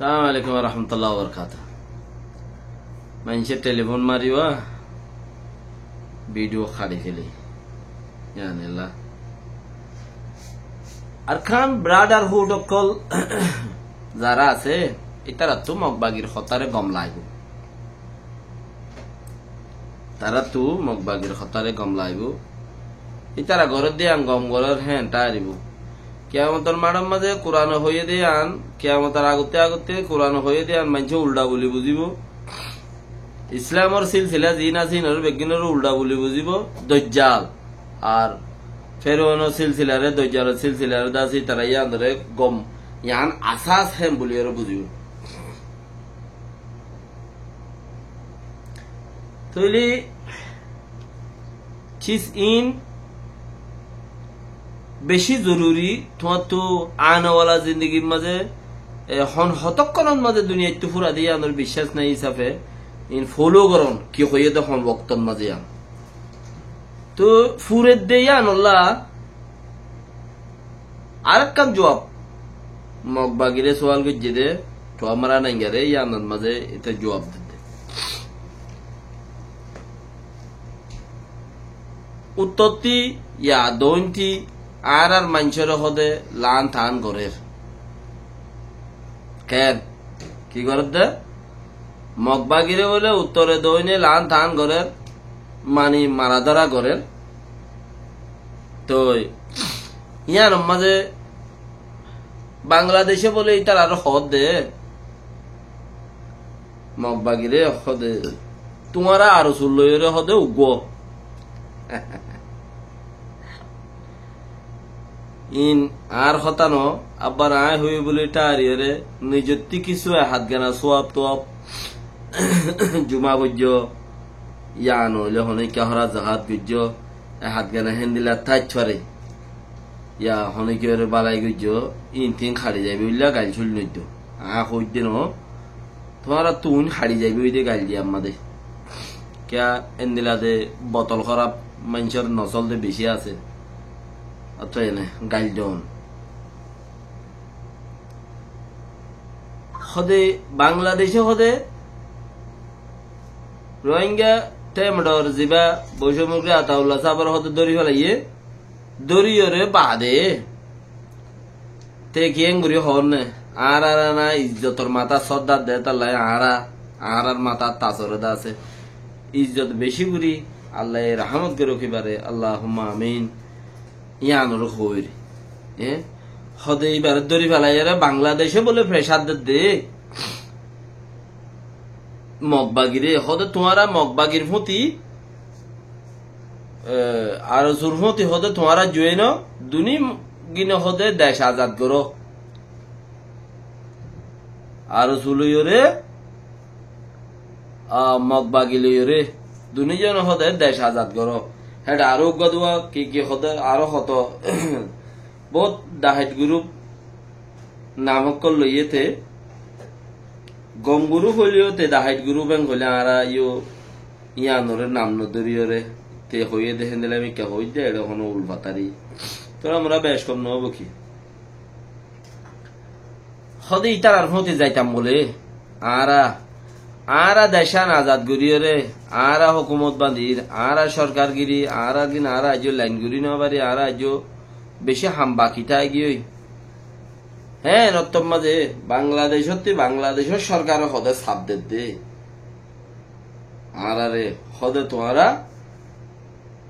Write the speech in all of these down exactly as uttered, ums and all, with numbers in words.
Assalamu alaikum warahmatullahi wabarakatuh. Maincé telefón mariba, bidiyó hári féli. Yanilla. Arakan Brotherhood ókkol zara asé, ítarattú Mog bagir hotáre gom laibo. Taráttu Mog bagir hotáre gom laibo. Ítara gorédde yián gom gorér héen táribo. Kiyamotor maçor mazé Kurane hoiyé de yián, kiyamotor agotte agotte Kurane hoiyé de yián maincé uldha buli buzibo. Islamor silsila ziín asé, iínoré beggúnoré uldha buli buzibo. Dojjal. Ar Ferounor silsilaré, Dojjalor silsilaré de asé, ítara yiánoré gom, yián asas héen buliyoré buzibo. Tóile cis iín beci zoruri, tuáñrtu anewala zindigir mazé, e, hon hotókkonor mazé duniyaittú fura de yiánor biccác nai hísafe, iín folo gorón, ki hoiyé de hon woktor mazé yián. Tóu furedde yiánolla, arekkán juab. Mog bagire sual goijjé de, Tuamara Naingare, yiánor mazé ite juab dedde. Uttottí ya doóinti añárar maincóre hode lan tan gorér. Ken? Ki gorér de? Mog bagire bóle uttore doóine lan tan gorér, mani maradóra gorér. Toi, yiánor mazé Bangladece bóle ítararé hoódde, Mog bagire hoódde, tuáñra ARSA loiyóre hoódde uggúa. Iín añár hotá noó, abbar aññí hoiyí bóli tháariyóre nizottí kissú e hát gana súab tuab juma goijjó, yá noóile honíkka hóra zahát goijjó, e hát gana héndilla táit fare, yá honíkka hóre bálai goijjó, iín tin haçi zaibói bóli gail cúil noiddo. Aññí hoóidde noó, tuáñrattú uín haçi zaibói de gail diya ammá de. Kiyá endilla de botol hóraf maincór nosól de bicí asé. Ótoi ene gail doón. Hóde Bangladece hóde Rohingya temedor zibá boicómurgi Ataulla sábore hóde dóri félaiyé, dóriyoré baade te ki engorí hoónne? Añárar ana izzotor matá sóddar de, étalla añára, añárar matá tasore de asé. Izzot bicí gorí, Allaye rahámot gorók ibáre, Allahumma amin. Yíanoré hoóir. E? Hóde ibáre dóri félaiyóre Bangladece bóle fecár dedde. Mog bagire, hóde tuáñra Mog bagir fúti, e, ARSA r fúti hóde tuáñra juéno, duní gine hóde dec azad goró. ARSA loiyóre, a, Mog bagi loiyóre, duní zone hóde dec azad goró. Héçe aró uggúa duwá ki ki hóde aró hoto bout dahait gurúp nam ókkol loiyé te, gom gurúp hoileyó te dahait gurúp en hoilé añára yó yíanoré nam nodóriyoré te hoiyé de héndilla mikká hoóidde, eçé honó ulfatari. Tóile añára bec kom noóibo ki? Hóde ítarar fúti zaitam bóle, añára, añára decán azad goríyoré, añára hókumot bañdir, añára sorkar giri, añára gin añára aijjó lain gorí nofari, añára aijjó bicí ham baki tái giyói. Hé, nottor mazé Bangladecótti, Bangladecór sorkare hóde saf dedde. Añárare hóde tuáñra,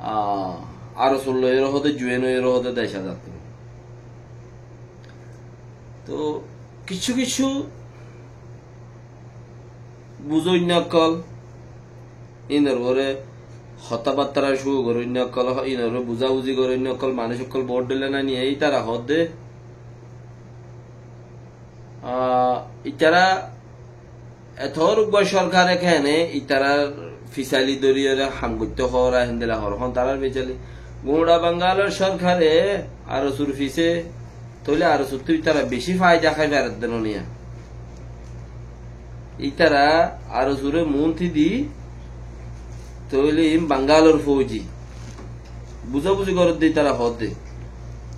a, ARSA loiyóre hóde, juén óiyore hóde dec azad. Tóu kissú kissú buzóinna ókkol, inor uore hotábattára cúru goróinna ókkol, inor uore buzábuzi goróinna ókkol, manúic ókkol boóut dhoilla nái niye, ítara hoódde, a, ítara etór uggúa sorkare keéne ítarar fisáli dóriyoré ham goittó hoóra héndilla hoór hon tarár fisáli. Guñça Bangalor sorkare ARSA r fisé, tóile ARSA ttú ítara bicí faida hái faredde no niya. Ítara ARSA re muúnti di, tóile iín Bangalor fóuji. Buzábuzi gorédde ítara hoódde.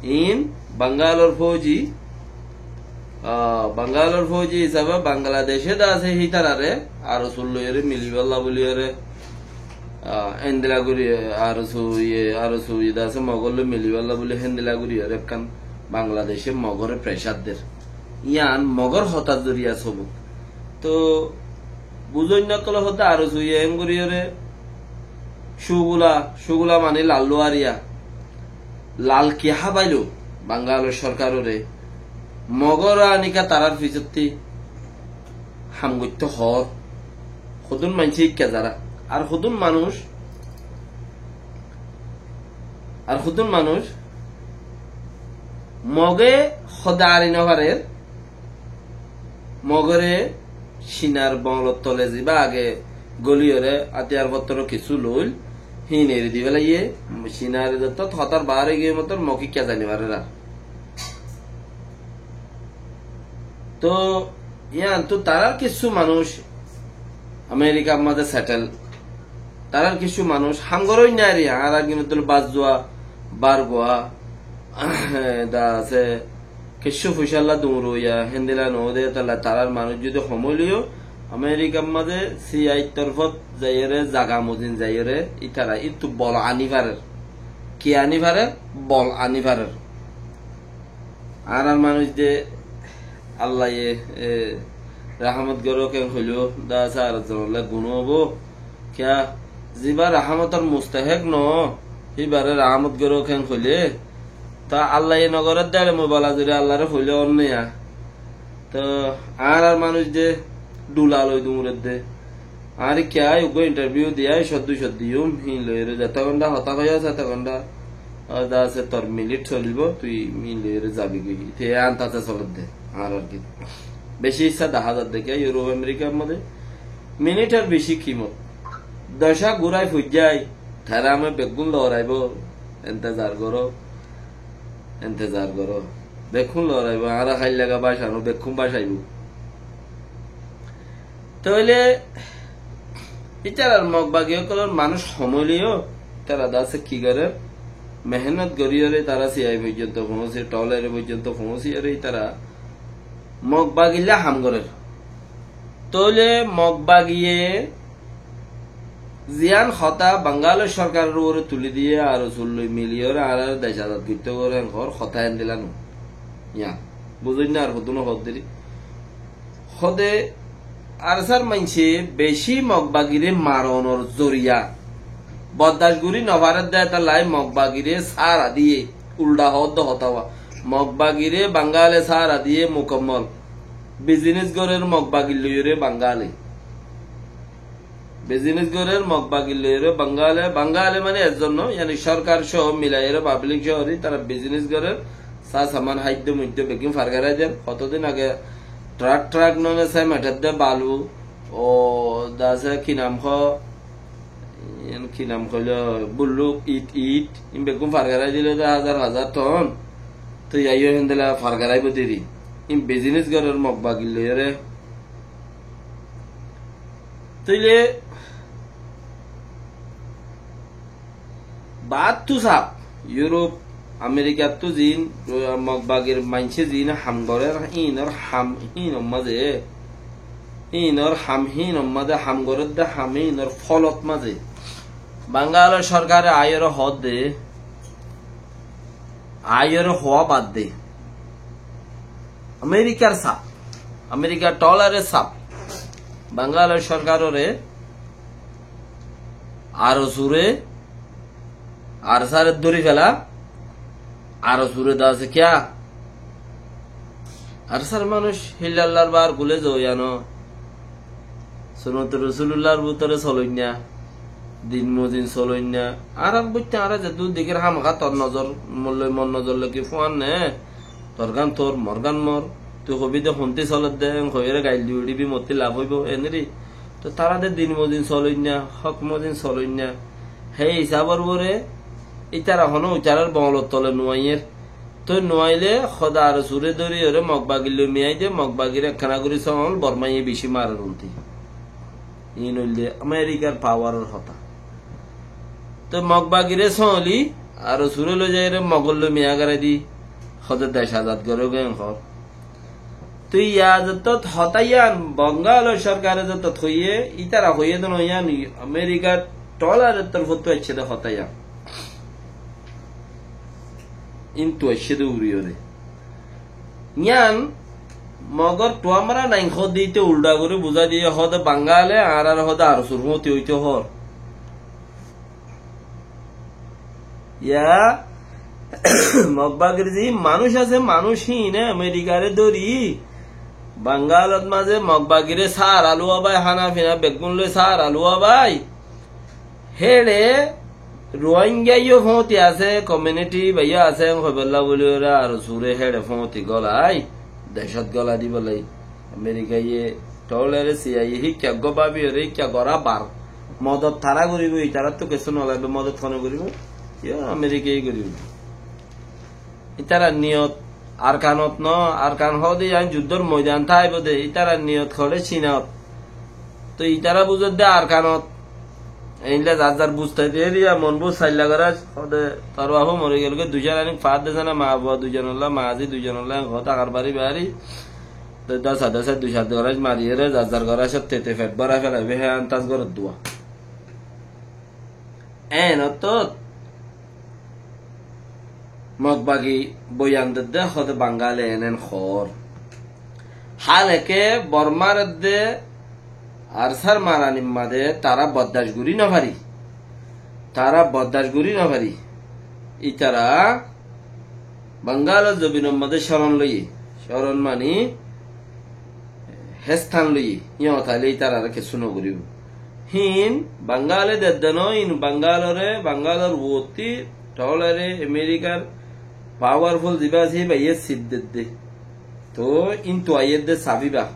Iín Bangalor fóuji, ah, Bangalor fóuji hísabe Bangladece de asé hítarare, ARSA r loiyóre milibálla buliyóre, ah, endilla gori, ARSA ye, ARSA ye de asé Mogor loi milibálla buli héndilla goriyóre ekkán Bangladece Mogore pressure der. Yián Mogor hotár zoriya sobut. Toh, buzóinna ókkole hoódde ARSA ye en goriyóre, cúgula, cúgula mani lal luwariya. Lal ki hábailo Bangalor sorkarore? Mogor aníka tarár fisottí ham goittó hoór. Hodún maincé ikká zara. Ar hodún manúic, ar hodún manúic Moge hodá ari nofarer, Mogore Cinar boñlor tole ziba age goliyóre átiyar fottor kissú loil, híin eri di félaiye, Cinar zettót hotár baár ói giyé mottor Mog ikká zai nofarer ar. Toh, yián toh tarár kissú manúic Amerikar mazé settle. Tarár kissú manúic ham goróinna eri, añárar gín dóle Bazzuwa, Bargowa, de asé, kissú fuicálla duñr óiya, héndilla noó de, tolla tarár manúic zodi hom óileyo, Amerikar mazé CIA r torfót zaiyóre, zaga mozin zaiyóre, ítara íttu bol aní farer. Ki aní farer? Bol aní farer. Añárar manúic de Allaye, e, rahámot gorók en hoilé, de asé ar zonolla guná óibo. Kiyá, ziba rahámotor mustahek noó, híbare rahámot gorók en hoilé, ta Allaye nogoré de, mui bala zuri Allare hoilé onne ya. Toh, añárar manúic de dhula loi duñredde. Añáre kiyá, uggúa interview diyá, códdu códdu yum, híin loiyóre zetó gonda hotá hoiyós, zetó gonda, ó, de asé tor minit solibo, tui híin loiyóre zabi goi. Te yián tate soledde, añárar ki. Beci issá dahá zadde kiyá, Europe, Amerikar modé minitor beci kimot. Docá gurai fuijjai, tará ame beggún loraibó, entezar goró. Entezar goró. Bekkún loraibo, añára háil laga bácano, bekkún bácaibo. Tóile ítarar Mog bagi ókkolor manúic hom óileyo, ítara de asé ki gorér? Mehénnot goríyore ítara C I A foijjonto foóñsi, tolere foijjonto foóñsiyore ítara Mog bagilla ham gorér. Tóile Mog bagiye ziyán hotá Bangalor sorkaror uore tulí diyé, ARSA r loi miliyóre añárar dec azad goittó goré, en hoór hotá endilla no. Yián buzóinna ar hodún hoódde ri. Hóde ARSA r maincé beci Mog bagire maronor zoriya boddac gorí nofaredde, etollá Mog bagire sára diyé, uldha hoódde hotá wa. Mog bagire Bangale sára diyé mukammol. Bizinis gorér Mog bagir loiyóre Bangale. Bizinis gorér Mog bagir loiyóre Bangale, Bangale mane ezzon no, yáni sorkar só milaiyóre, pablik só óri, ítara bizinis gorér, sá saman háiddo muiddo beggín fargarai der. Hotodin age trak trak none sá meter de balu, ó de asé ki nam hoó, iyan ki nam hoilo, bulluk, it, it, in beggún fargarai dile de házar házar ton, toi aiyó héndilla fargaraibo deri. In bizinis gorér Mog bagir loiyóre. Tóile baáttu saf, Yurop, Amerikattu ziín, Mog bagir maincé ziín ham gorér, híinor ham híinor mazé, híinor ham híinor mazé, ham gorédde ham híinor fólot mazé. Bangalor sorkare aiyóre hoódde, aiyóre hoó badde. Amerikar saf, Amerikar tolare saf, Bangalor sorkarore, ARSA re, ARSA re dóri fela, ARSA re de asé kiyá? ARSA r manúic híllallar bar gulé zoiyano. Sunote Rosulullar bútore soloinna, din mozin soloinna. Añárar búitte añára zeddúr dikir hámaká tor nozor, molloi mor nozor loi ki fúan ne? Torgán tor, morgán mor. Tui hobi de hontí soledde, en hoiyóre gail di uçíbi, mottí laf óibo, eneri. Toi tará de din mozin soloinna, hók mozin soloinna. Hé hísabor uore ítara honó uitarar boñlor tole nuaiyér. Toi nuaile hoda ARSA re dóri ore Mog bagir loi miyai de, Mog bagire ekkána gorí sóol, Bormaiye bicí marer ulti. Iín óilde Amerikar pawaror hotá. Toi Mog bagire sóoli ARSA re loi zaiyóre Mogor loi miya garai di, hoda dec azad gorók en hoór. Toi yá zottót hotá yián Bongálor sorkare zottót hoiyé, ítara hoiyé de no yián Amerikar tolarer torfóttu aiccé de hotá yián. Íntu aiccé de uriyóre. Yián Mogor tuámara nain hoó de íte uldha gorí buzái diyé, hoó de Bangale añárar hoó de Arsur fóti óito hoór. Yá, Mog bagir ze manúic asé, manúic híine Amerikare dóri, Bangalot mazé Mog bagire sára luwa bái, hána fina beggún loi sára luwa bái. Héçe Ruáingga yó fóti asé, komiuniti bái yó asé, hoibolla buli óre Arsure héçe fóti golai, decót gola dibolla. Amerikaye, tolere siyaye, híkka eggúa bábiyoré híkka gorá bar. Modot tará goríbo, ítarattu kessú nolaibo, modot hone goríbo? Yó, Amerikaye goríbo. Ítarar niyot Arkanot no, Arkan hoó de yián juddór moidan táibo de, ítarar niyot hoçé Cinot. Toi ítara buzé de Arkanot. Eilla zar zar buztai de eriya, mon buz sailla gorás, hoó de tor bafo mori gel goi, duijon anik faát de zana, ma bua duijonolla, mazi duijonolla, hoó de akar bari bari. Toi dasa dasa dui sát gorás mariyóre, zar zar gorásot tete fet bórai félaibo, hé antas gorot dua. Eén ottót Mog bagi boyan dedde hoó de Bangale en en hoór. Háleke Bormar edde Arsar maranir mazé tará boddac gorí nofari. Tará boddac gorí nofari. Ítara Bangalor zobinor mazé coron loiye. Coron mani héstan loiye, yó taile ítarare kessú nogoríbo. Hín Bangale dedde no, hín Bangalore, Bangalor uottí tolere Amerikar pawarful zibá asé, híbaye sip dedde. Toi íntu aiyédde sabiba.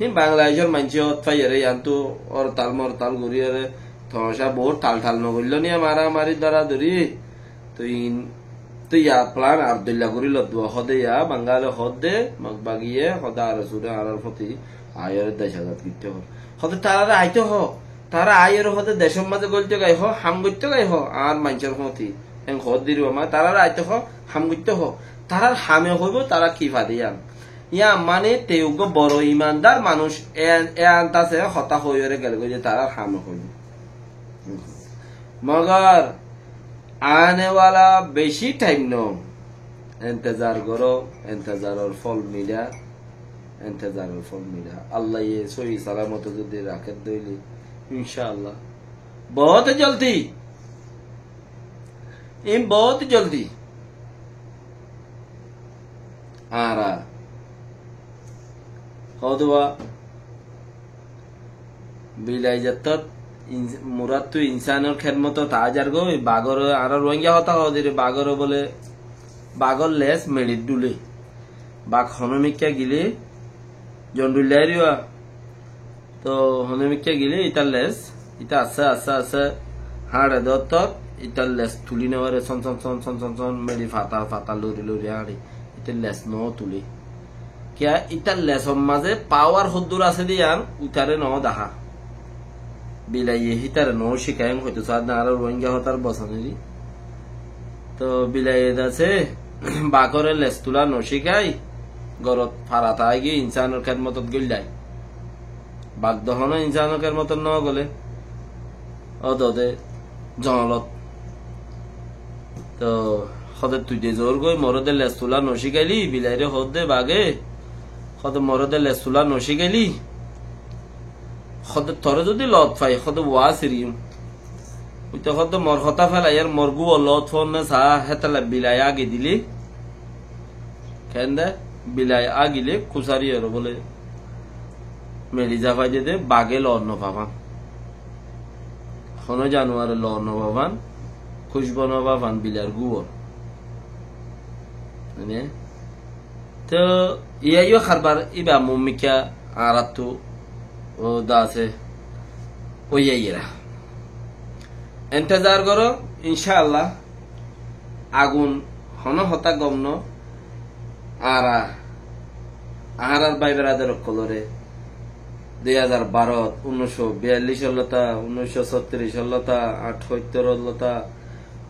Hín Bangladecor maincé ót faiyóre, yántu ortal mortal goríyore, tomacá bout tal tal nogoilló niya, maramari doradori. Toi in, toi yá plan ar doilla gorí lodduwa hoó de yá, Bangale hoó de, Mog bagiye hoó de Arsure añárar fóti aiyóre dec azad goitté hoó. Hoó de tarare aité hoó, tara aiyóre hoó de decór mazé goilto gai hoó, ham goitto gai hoó, añár maincór fóti. Héen hoó de ri ama, tarare aité hoó, ham goitto hoó. Tarar hame hoibo, tara ki fade yián. Yián mane te uggúa boro imandar manúic, e, e antase hotá hoiyóre gel goi de tarar hame hoibo. Mogor ane wala beci thaim no. Entezar goró, entezaror fol mila, entezaror fol mila. Allaye sóhi salamote zodi raké de óile, incállah. Bout joldi. In bout joldi. Añára hoduwa bilai zettót ins-, murattu insánor kédmotot aizar goi, bagor, añára Ruáingga hotá hoó de ri, bagor bóle, bagor les meçit dhule. Bag honómikká gile, zondhuilla eriwa. Toi honómikká gile, ítar les, íta asé, asé, asé, hañçe de ottót, ítar les tuli nofare, son, son, son, meçi fata, fata, lori, lori hañçe. Ítar les no tule. Kiyá ítar lesor mazé pawar hoddúr asé de yián, uitare no dahá. Bilaiye hítare no cíkaiyé, hoito saádde añára Ruáingga hotár bosoneri. Toi bilaiye de asé, bakore les tula no cíkai, gorot farat aigiyé, insánor kédmotot goillai. Bak de honó insánor kédmotot no gole, ódode, zoñlot. Toi hoó de tui de zor goi, more de les tula no cíkaili, bilaire hoó de bage, hoó de more de les tula no cíkaili, hoó de tore zodi lot fai, hoó de wa siriyum. Ui toi hoó de mor hotá felaiyar, mor gúa lot fonne sa, hétala bilai agi dile. Kende bilai agile kusari ero bóle meçi zafai de de, bage lot no fafan. Hono januare lot no fafan, kucbo no fafan bilar gúor. Mane? Toi iyá yó harbar iba mummikká añárattu ó dase ó iyá iyára. Entezar goró, incállah. Agun, hono hotá gom no, añára, añárar bái beradar ókkolore, dui házar barot, unnúic cót biyallic ollota, unnúic cót sóttiríc ollota, athóittor ollota,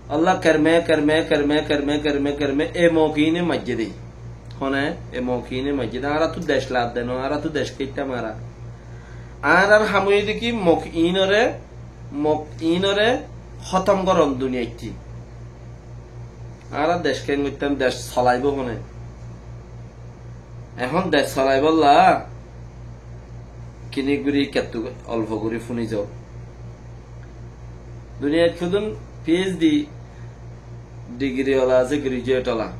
Allah kerme, kerme, kerme, e mokine maijjé de. Hone, e mok iíne maijjé de, añára tu dec ladde no, añára tu dec keittam añára. Añárar ham óiye de ki, mok iínoré, mok iínoré hótom goron duniyaittí. Añára dec keén goittam, dec solaibó hone? Ehón dec solaibólla kini guri kettu olfo guri funi zao. Duniyait hodún P H D digiri ola asé, graduate ola.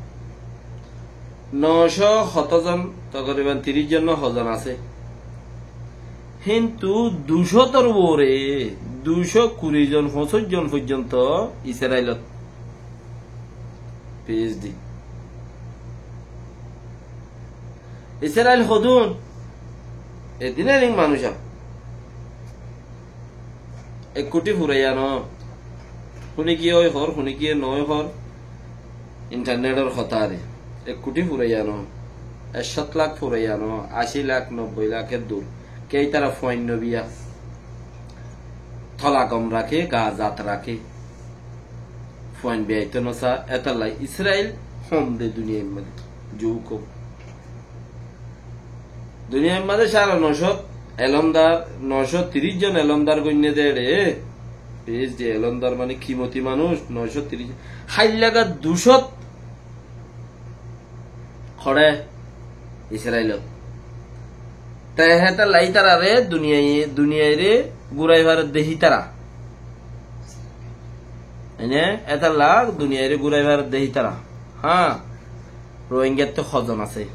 Nocó hoto zon, tokoriban tiríc zon no hozon asé. Hintu ducótor uore, ducó kuri zon, foñsíc zon foijjonto Israilot P H D. Israil hodún, edin ening manúic a. Ek kuti furaiya no. Hone ki ói hoór, hone ki no ói hoór. Intarnetor hotá re. Ek kuti furaiya no. Ek cót lak furaiya no. Ací lak, nobboi lak eddur. Ke ítara fuain no biya. Tola gom raké, gaa zat raké. Fuain biyaito no sa, étalla Israil hom de duniyair mazé. Zuk hom. Duniyair mazé sáre nocót elómdar, nocó tiríc zon elómdar goinné de ére, P H D elómdar mane kimoti manúic, nocó tiríc, háillaga ducót hoçé Israilot. Te hétalla ítararé duniyai, duniyairé gurai faredde hítara. Ene, étalla duniyairé gurai faredde hítara. Há, Rohingyattu hozon asé.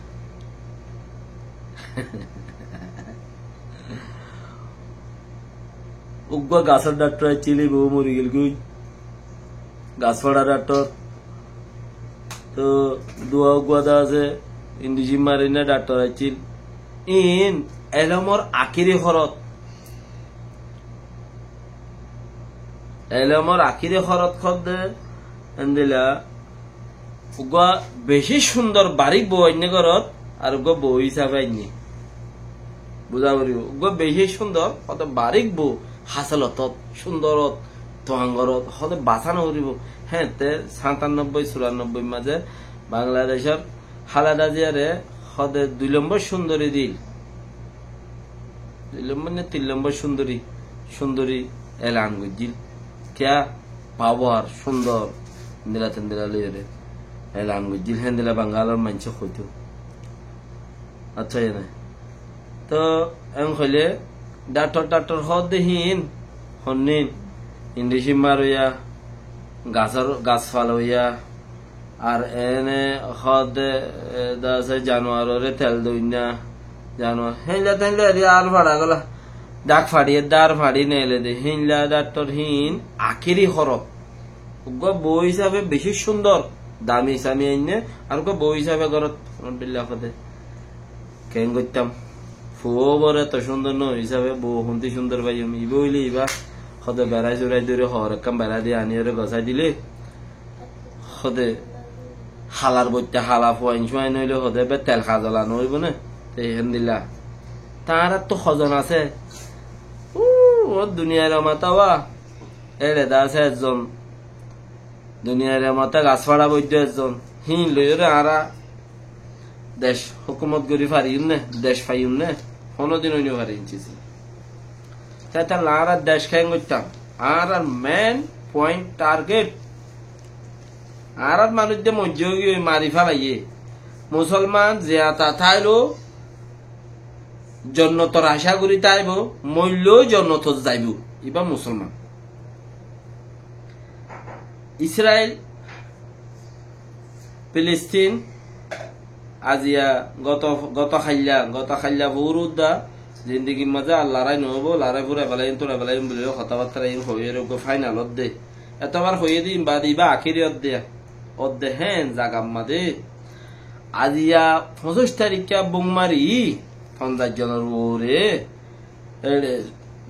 Uggúa gasór dhaktor accíl, íba ó mori gelgói. Gas fáçar dhaktor. Toh duwa uggúa de asé, indijin mari ne dhaktor accíl. Iín elómor akéri hórot. Elómor akéri hórot hoódde, endilla, uggúa bicí cúndor barík bou ainné górot, ar uggúa bou hísafe ainné. Buzá foribó. Uggúa bicí cúndor, hoóde barík bou, hasalotot, cúndorot, tuañgorot, hoóde basá no foribó. Héeñtte sátannobbói, cúrannobbói mazé Bangladecór Háleda Ziare hoóde dui lombor cúndori dil. Dui lombor né tin lombor cúndori, cúndori elan goijjíl. Kiyá? Pawar, cúndor, endilla tendilla loiyóre elan goijjíl. Héndilla Bangalor maincé hoitó. Accá, ene. Toh, en hoilé, dhaktor, dhaktor hoódde híin, honnín, indijin maroiya, gasór, gas faloiya, ar ene hoódde, e, de asé januaroré tel doinna, januar, héinla téinla eri ar façá gola, dhak façi edde ar façi neelede, héinla dhaktor híin akéri hórot. Uggúa bou hísafe bicí cúndor, dami sami ainné, ar uggúa bou hísafe górot, alhamdulillah hoóde. Keén goittám? Fuó bore to cúndor no hísafe bou hontí cúndor faiyum. Ibá óile ibá, hoóde berai surai dóri hoór ekkán berai di aníyore gosái dile, hoóde halar boitta hala fuain suain óile hoóde be tel hazola no óibo né? Te héndilla. Tañárattu hozon asé. Ú, ó duniyair mata wa. Éçe de asé ezzon. Duniyair mata gas fáça boiddo ezzon. Híin loiyóre añára dec hókumot gorí fariyum né, dec faiyum né, honódin ói no fari, inci si. Te hétolla añára dec keén goittám? Añárar main point target, añárar manúic de moijjé óigiyoi, mari félaiye. Musolman ziyata táilou jonnotor acá gorí táibo, moillou jonnotot zaibo. Ibá musolman. Israil, Filistin, aziya goto, goto hailla, goto hailla furudda, zindigir mazé larai noóibo, larai furai felaiyum, turai felaiyum buliyó hotábattára iín hoiyóre uggúa fainal ódde. Etobar hoiyé de iín baade ibá akéri ódde, ódde héen zagar mazé. Aziya foñsíc tarikká bum mari, fonzaic zonor uore, Éçe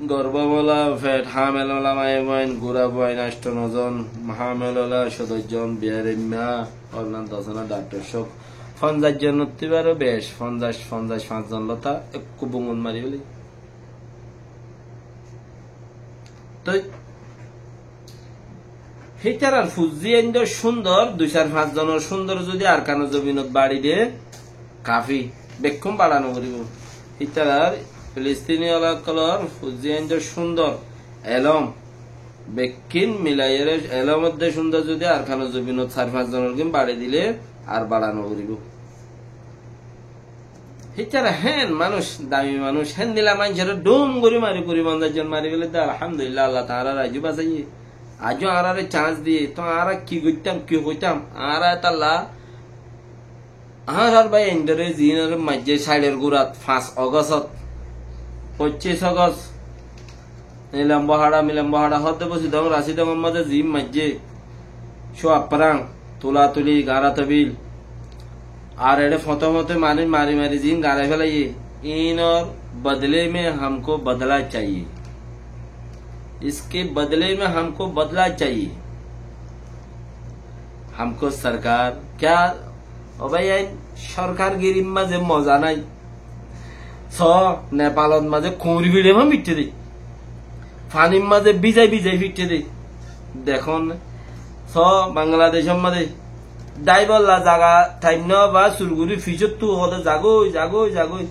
gorbobola, fet, hámel ola maiyafuain, gurafuain, ancto nozon, hámel ola, códoc zon, biyarimma, ónnan dosona, dhaktor sób, fonzaic zonottú ibáre bec, fonzaic, fonzaic fañs zon lota, ekku bungun mari félaiye. Toi, hítarar fuzzi aindó cúndor, dui sair fañs zonor cúndor zudi Arkanor zobinot baçi de, Kafi, bekkún baça no foribó. Ítarar Filistiniyóla ókkolor fuain de cúndor, elóm, bekkín milaiyóre elóm edde cúndor zodi Arkanor zobinot sair fañs zonor gín baçi dile ar baça no foribó. Ítara héen manúic, dami manúic, héndilla maincóre dhum gorí mari, kuri fonzaic zon mari félaiyé de, alhamdulillah, Allah taala aijjó basaiyé. Aijjó añáráre chance diyé, to añára ki goittám, ki hoitám, añára etalla añárar bái endóre ziínore maijjé cáilor gurat fañs Ogosot, foñcís Ogos, Nilambohaça, Milambohaça hoódde Bosidong, Rasidongor mazé ziín maijjé, Cuapprang, Tulatuli, Garatobil, ar eçé foñté foñté manúic mari mari ziín garai félaiyé, iínor bodole mein hamko bodla chaiyé. Iske bodole mein hamko bodla chaiyé. Hamko sorkar kya Ó bái, ain sorkargirir mazé moza nái. Só, Nepalor mazé kuñri fiçe fán fiçe dé. Fanir mazé bizai bizai fiçe dé. Dekón né? Só, Bangladecor mazé dáibolla zaga thaim no fa, sur gorí fisóttu hoó de zagói, zagói, zagói.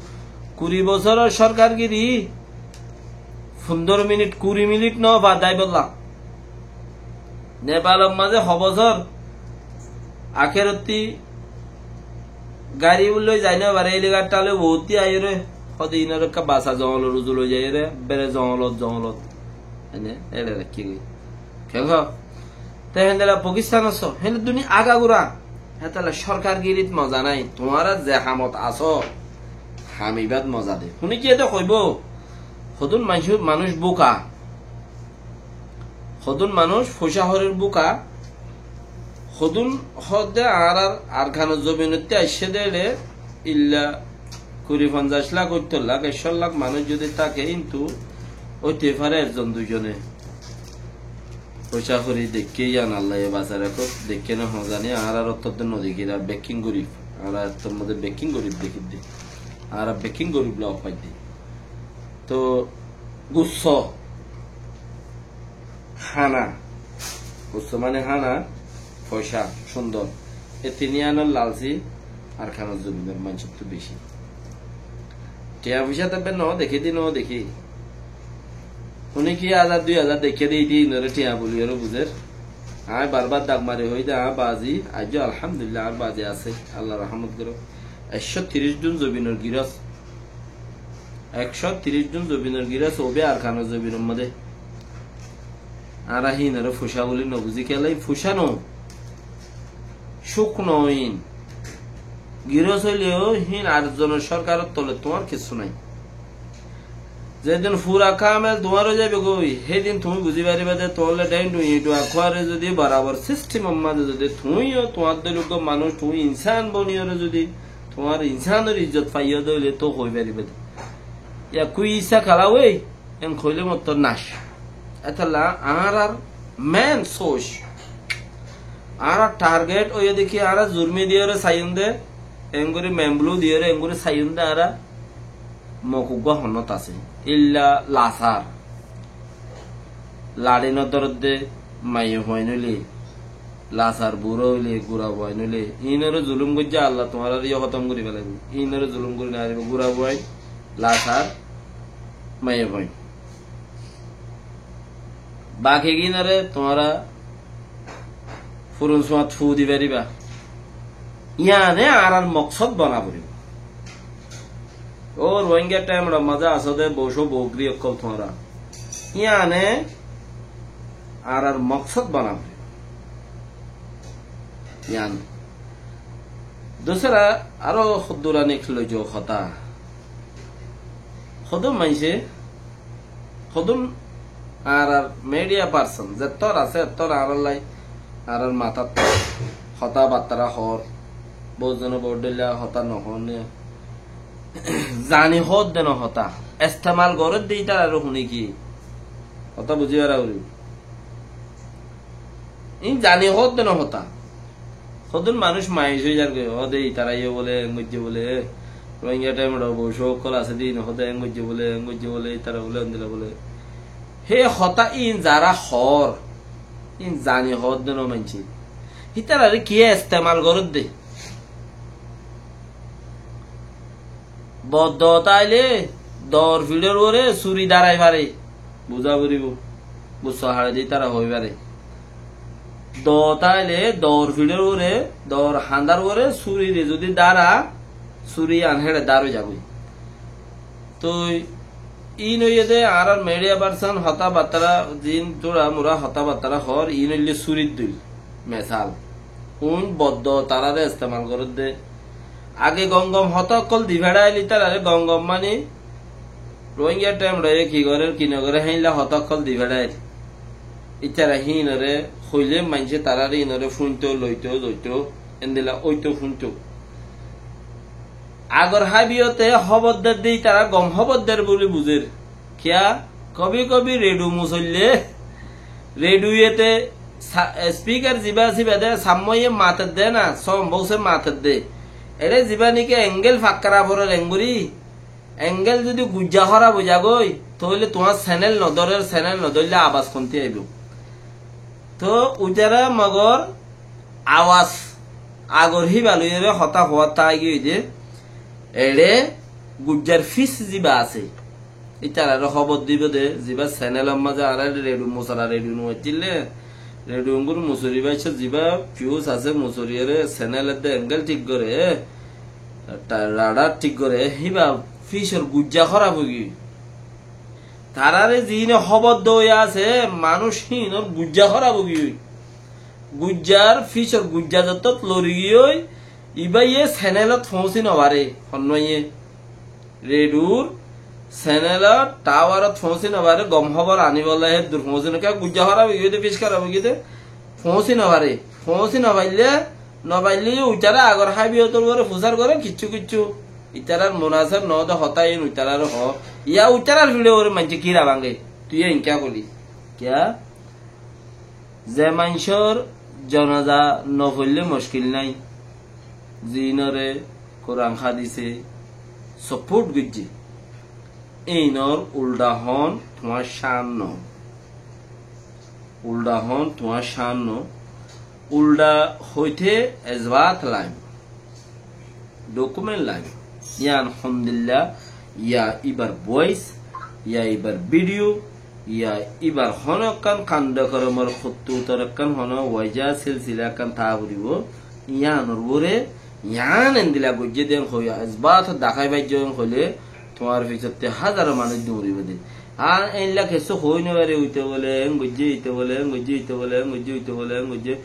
Kuri bosóror sorkargiri, fundoro minit, kuri minit no fa dáibolla. Nepalor mazé ho bosór akérottí gari loi zai no fare, helicopter loi boóti aiyóre, hóde inor ekká basa zongolor uzu loi zaiyóre, bere zongolot, zongolot. Ene, eçe raikké goi. Kiyá? Te héndilla Pakistan asó, héndilla duniya agagura. Hétolla sorkargirit moza nái, tuáñra ze hamot asó, ham ibát moza de. Fúni kiyé de hoibó, hodún manúic, manúic búka. Hodún manúic foicá horer búka, hodún hoódde añárar Arkanor zobinottí aiccé dé eçé illa kuri fonzaic lak, óttor lak, ekcó lak manúic zodi táke, kintu óite fare ekzon duizone. Foicá hori deikké yián Allaye basai rakók, deikké né hozani, añárar ottót de no dekír, añára bekkín gorib, añára ottór modde bekkín gorib dekír de, añára bekkín gorib lok faidde. Toh gusso hána, gusso mane hána, foicá, cúndor. E tin yiánor lalsi Arkanor zobinor maincóttu beci. Tiañ foicá táibo no dekí de, no dekí. Fúni ki házar dui házar deikké de, íte inore tiañ buli ore buzer. Añí barbar dak mari hoói de, añár bazi, aijjó alhamdulillah añár bazi asé, Allar rahmot goró. Ekcó tiríc dun zobinor giros. Ekcó tiríc dun zobinor giros óibo Arkanor zobinor modde. Añára híinore foicá buli no buzí, kiyólla híin foicá no. Cúk no híin. Giros óileyo híin ar zonor sorkaror tole, tuáñr kessú nái. Zedin fura kamel tuáñr ói zaibo goi, hédin tuñí buzí faribá de tuáñlla dhain dhuñi dua kuare zodi borabor sistemor mazé zodi tuñíyo tuáñr dóilla manúic, tuñí insán boniyóre zodi tuáñr insánor izzot faiyó de óile toh hoi faribá de. Ya kui isa kala wei, en hoile mottor nac. Etolla añárar main source, añárar target óiye de ki, añára zurmi diyóre saiyum de, engori memblu diyóre engori saiyum de, añára mok uggúa honnót asé. Illa lasar. Laçi no dóredde maiyafuain óile, lasar bura óile, gurafuain óile, iínore zulum goijjé, Allah tuáñrare yó hótom gorí felaibo. Iínore zulum gorí no faribó, gurafuain, lasar, maiyafuain. Baki gínore tuáñra furun suat fu di faribá. Yiáne añárar moksód bana foribó. Ó Rohingya temedor mazé asó de bocó bogri ókkol tuáñra. Yiáne añárar moksód bana foribó. Yián. Dusra aró hoddúr anik loizo hotá. Hodún maincé, hodún añárar media person, zettór asé, ettór añárar lai, añárar matát hotá battara hoór, bout zone bout dhoilla hotá no hoór né. Zani hoódde no hotá, estemal gorédde ítararé fúni ki? Hotá buzí fara foribó. Iín zani hoódde no hotá. Hodún manúic mayus ói zargói, hoóde ítara yó bóle, en goijjé bóle, Rohingya temedor bocó ókkol asé de, iín hoóde en goijjé bóle, en goijjé bóle, ítara bóle, endilla bóle. Hé hotá iín zará hoór, iín zani hoódde no maincé. Ítararé kiyé estemal gorédde? Boddoot aile door fiçor uore suri darai fare. Buza foribo. Gusso haçe de ítara hoi fare. Doot aile door fiçor uore, door handar uore surire zodi dara, suri an héçe dar ói zagói. Toi in óiye de añárar media person hotábattara, zin tura mura hotábattara hoór, in óille surir dil. Mesal. Uin boddoot tarare estemal gorédde. Age gom gom hotá ókkol di feçáil ítarare, gom gom mani Rohingya templaye ki gorér, ki no goré, héinla hotá ókkol di feçáil. Ítara híinore hoilé maincé tarare híinore fúinto, loito, zoito, endilla óito fúinto. Agor hábiyote hóbor der de ítara gom hóbor der buli buzér. Kiyá? Kobi kobi redu musoille, redu iyete sa-, spikar ziba asé ibá de, sammoye mater de na, som bouse mater de. Ere ziba niki engel fakkara forer engori, engel zodi gujja hóraf ói zagói, toile tuáñr senel no dórer, senel no dóille abas honti aibo. To uitara mogor awas agor híba loiyore hotá hoór táigiyoi de, eçe gujjar fis ziba asé, ítarare hóbor dibo de, ziba senelor mazé añára redu musora, redu nuaccíle, redu ungur musori baiccó, ziba fius asé musoriyore senel edde engel thík gore, ta-, radar thík gore, híba fisor gujja hóraf óigiyoi. Tarare ziíne hóbor dóiya asé, manúic híinor gujja hóraf óigiyoi. Gujjar fisor gujja zottót lori giyói, ibáye senelot foóñsi nofaré, honnúaiye. Redur senelot, tawarot foóñsi nofaré, gom hóbor aníbolla héddur foóñsi nofaré. Gujja hóraf óigiyoi de, fis hóraf óigiyoi de, foóñsi nofaré. Foóñsi nofaille, nofaille yó uitara agor hábiyotor uore fusár goré, kiccú kiccú. Itarar munaseb noó de hotá iín uitarare hoó. Yá uitarar fiçor uore maincé kira báñge. Tui yá inkiyá hoili. Kiyá? Ze maincór jonaza no foille muckil nái, ziínore Kuran hádise saport goijjé, íinor ulda hoón tuáñr cán no. Ulda hoón tuáñr cán no. Ulda hoité ezbat laim. Dokument laim. Yían hondilla, yá íbar bois, yá íbar bidiyo, yá íbar honó ekkán kando koromor hottutor ekkán honó waja silsila ekkán táa foribó. Yíanor uore, yían endilla goijjé de en hoiya, ezbat dakái faijjó en hoilé, tuáñr fisotte házaro manúic duñribó de. Ar einla kessú hoi nofaré, uite bóle en goijjé, ite bóle en goijjé, ite bóle en goijjé, ite bóle en goijjé.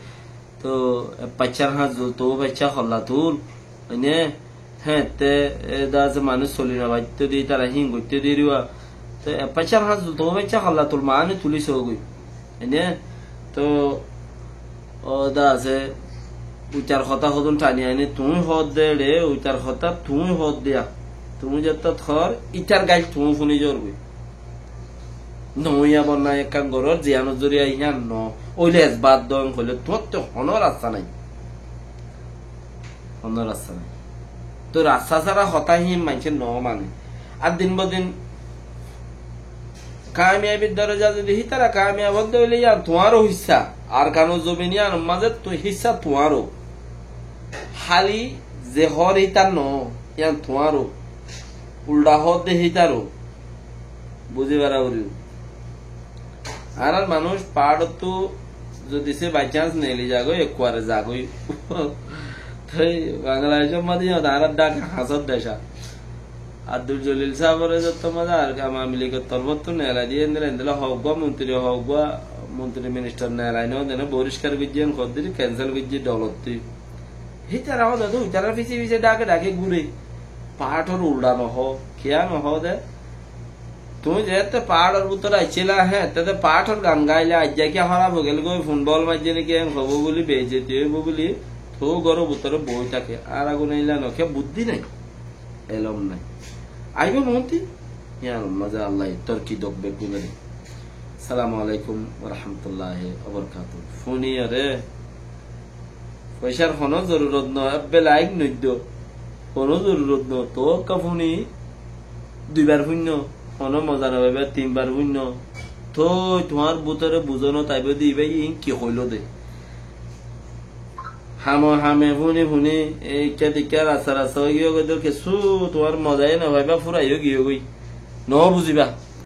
Toh, e, faiccár hañs zul, toh faiccá holla tul. Oine, hé, te, e, da asé manúic soli no faitto de, tará híin goitto de riba. Te, e, faiccár hañs zul, toh faiccá holla tul, maáni tuli sógoi. Oine, toh, o, da asé, uitar hotá hodún thani aini, tuñí hoódde re, uitar hotá tuñí hoódde ya. Tuñí zettót hoór, ítar gail tuñí fúni zorgoi. Noóiya bonnai ekkán gorór, ziyánor zoriya híyan noó. Óile ezbat doóñ hoilé tuáñttú honó rasta nái. Honó rasta nái. Toi rasta sára hotá híin maincé noó mane. Ar din bodin kamiyabir doroja zodi hítara kamiyab ódde óile yían tuáñró hissá. Arkanor zobin yíanor mazé tu-, hissá tuáñró. Háli ze hoór hítar noó, yían tuáñró. Ulda hoódde hítaró. Buzí fara foribó. Añárar manúic paáñrottú zodi se by chance neeli zagói, ekkuare zagói. Toi Bangladecór mazé yó añárar Dhaka hañsór dec. Abdul Jalil sábore zottót mazé ar ka-, Awami Ligor torfóttu neelai diyé, endilla endilla hoóggua montiri, hoóggua montiri ministar neelai noó, dene boriskar goijjé, en hoddiri cancel goijjé dolottú. Hítara hoó de, itarar fise fise dhake dhake gúre. Paáñthor ulda no hoó, kiyá no hoó de? Tuñí zeéñtte paáñthor bútore aiccíla, hé, eéñtte de paáñthor gan gaáila, aijja kiyá hóraf óigel goi, fun bol maijjé né ki, en hoibó buli, beijjoti óibo buli, tuñí góror bútore boói táke. Ar agun eilla no, kiyá buddí nái, elóm nái. Aibó moónti, yíanor mazé Allaye torki douk beggúnore. Assalamu alaikum wa rahmatullahi wa barakatuhu. Fúniyore, foicár honó zorurot no, ebbe laik noiddo. Honó zorurot no, toóu ekká fúni duibar fúinno, honó moza no faiba, tinbar fúinno. Toi tuáñr bútore buzón no táibo de, ibáye iín ki hoiló de. Hame hame fúni fúni, e, ikká dikká rasta rasta óigiyoi goi de, kessú tuáñr mozaye no faibá, fúrai óigiyoi goi. No buzibá.